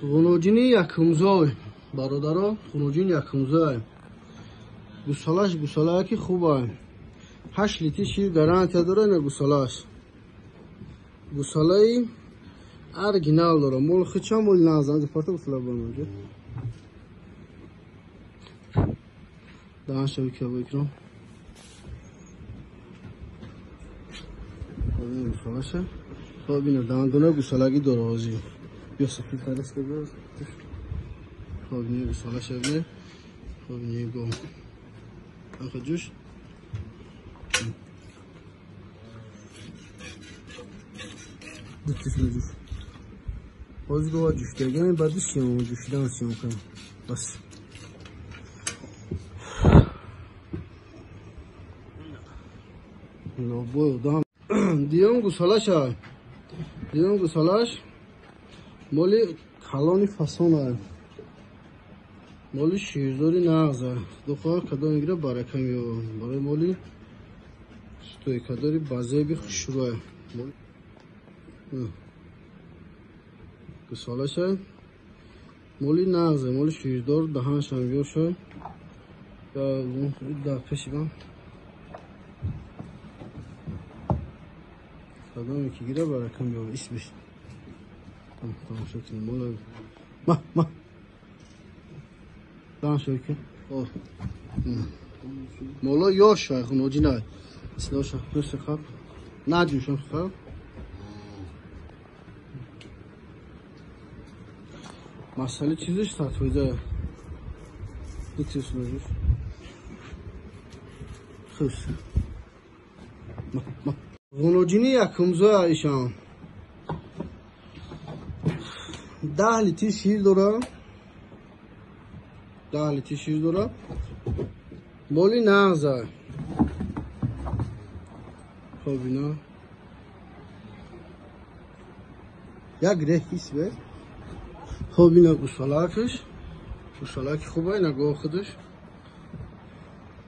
Ғуноҷини якумзой бародаро, ғуноҷин якумзой. Гусалаш гусалае ки хубай. 8 литр шир гарантия дора ина гусалаш. Гусалаи оригинал дора. Мол хича мол назан парта гусала баманҷа. Даҳан шави ки икрам. Гусалаша. Хоб ина дандона гусалагӣ дора ҳозир. Бیا сафид харис кар. Хоб ина гусалаша бина. Хоб ина го. Аха ҷӯш. Ҷӯш. Ҳозир гова ҷӯшидагиам баъди сиём ҷӯшидан сиём кунам. Бас. Лобой одам. Диём гусалаша. Диём гусалаш моли калони фасона. Моли ширдори нағза. Худо хоҳад кадом мегира барака меёбад. Барои моли стойкадори базеби хушрӯя. Гусалаша моли нағза, моли ширдор, даҳаншам ёша. Дар пеши ман кадоме ки гира барака меёбад. Исмиш тамошо кунем. Мола ма ма даҳаншо ки мола ёш вай хуноҷина силоша пӯси хаб наҷӯшон хаб. Масъалаи чизиш 100%. Дутисунажуш. Хус. Ғуноҷини якумзоя ишам. 10 литр шир дора. 10 литр шир дора. Моли нағза. Хоб ина. Як реҳ ҳис бер. Хоб ина гусалакаш. Гусалаки хуба ина гов худаш.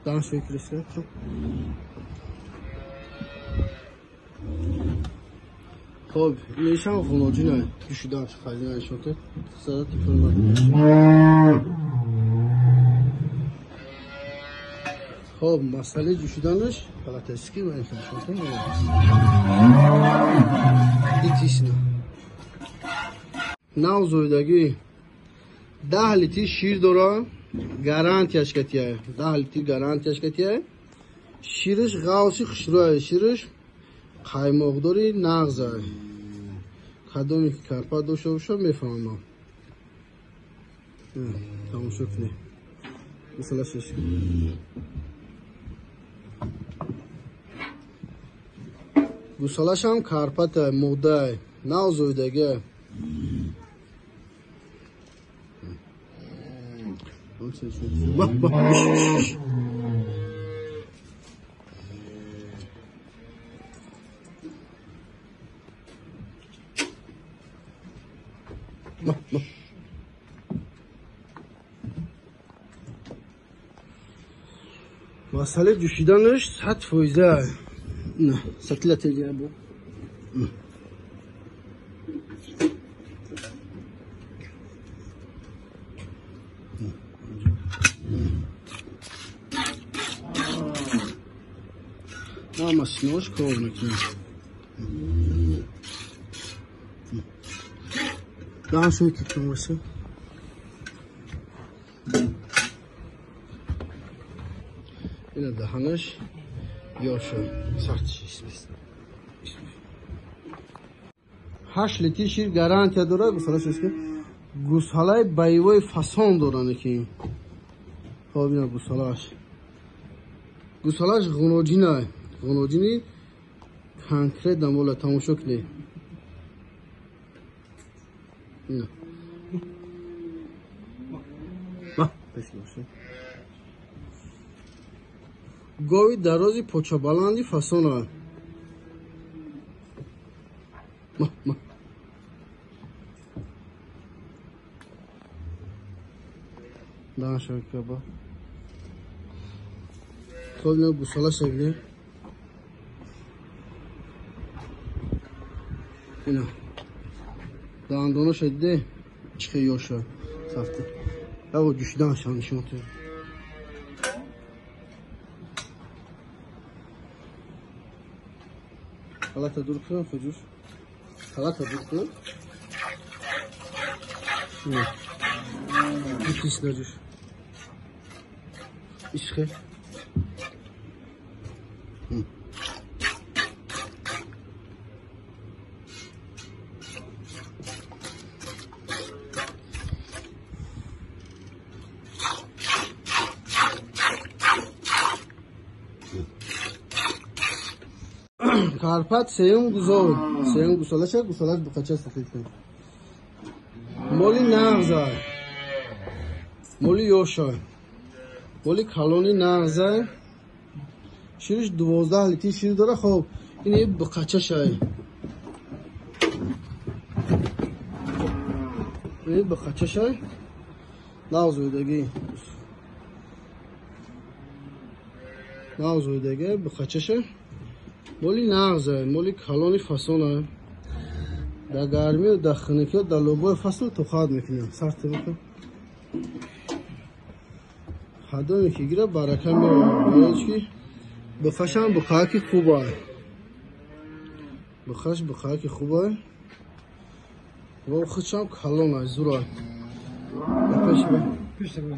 Дан шекриса. Хоб инашам ғуноҷина. Ҷӯшидан хазина ишота. Сада тифон. Хоб масъалаи ҷӯшиданаш фалатески ва ин худашон. Дитисна. Нав зоидагӣ 10 литр шир дора, гарантияш катия. 10 литр гарантияш катия. Шириш ғавси хушрӯя, шириш қаймоқдори нағза. Кадоме ки карпа дошта боша мефаҳмам. Тамошо кунед. Масалаш гусалашам карпата, модай, нав зоидагӣ. Масъалаи ҷӯшиданаш 100%. Сатила теҷа бо. Ама синош кор мекунем. Даҳан ки кунваса. Ина даҳанаш ёша сахт шиш. 8 литр шир гарантия дора, гусалаш ки гусалаи боевой фасон дора неки. Хоб ина гусалаш. Гусалаш ғуноҷина. Ғуноҷини конкретно мола тамошо кунед. Ина. Ба, пеш боша. Гови дарози почабаланди фасона. Ма, ма. Даҳан шакаба. Хоб ина гусалаша бинед. Ина. Дандонаша диде. чихе ёша сафта. Яво ҷӯшидан шан нишон тед. Халата дур кун, хуҷуш. Халата дур кун. Ишне ҷӯш. Ишхе. Карпат сеюм гузор, сеюм гусолаша, гусолаш буқача сафед кун. Моли нағза, моли ёша, моли калони нағза, шириш 12 литр шир дора. Хоб, ин буқачашай. Ин буқачашай. Нағзуйдаги. Нағзуйдаги буқачашай. Моли нағза, моли калони фасона. Дар гармию дар хунукиё, дар лобои фасл тоқат мекунем. Сарте бикун. Ҳадоме ки гира барака меорад. Ки бухашам бухаки хуба. Бухаш бухаки хуба. Ва худшам калона, зура. Пеш ба. Пеш ба.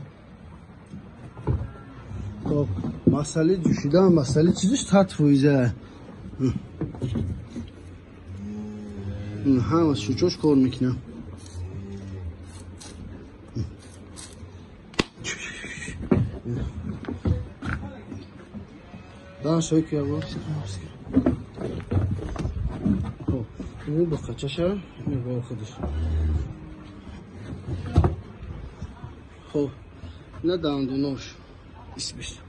Хоб, масъалаи ҷӯшидан, масъалаи чизиш 100%. Ҳама шучош кор мекунам. Дан шой ки ягон. Хоб, ин буқачаша, ин бо худаш. Хоб, на дандонош. Исбис.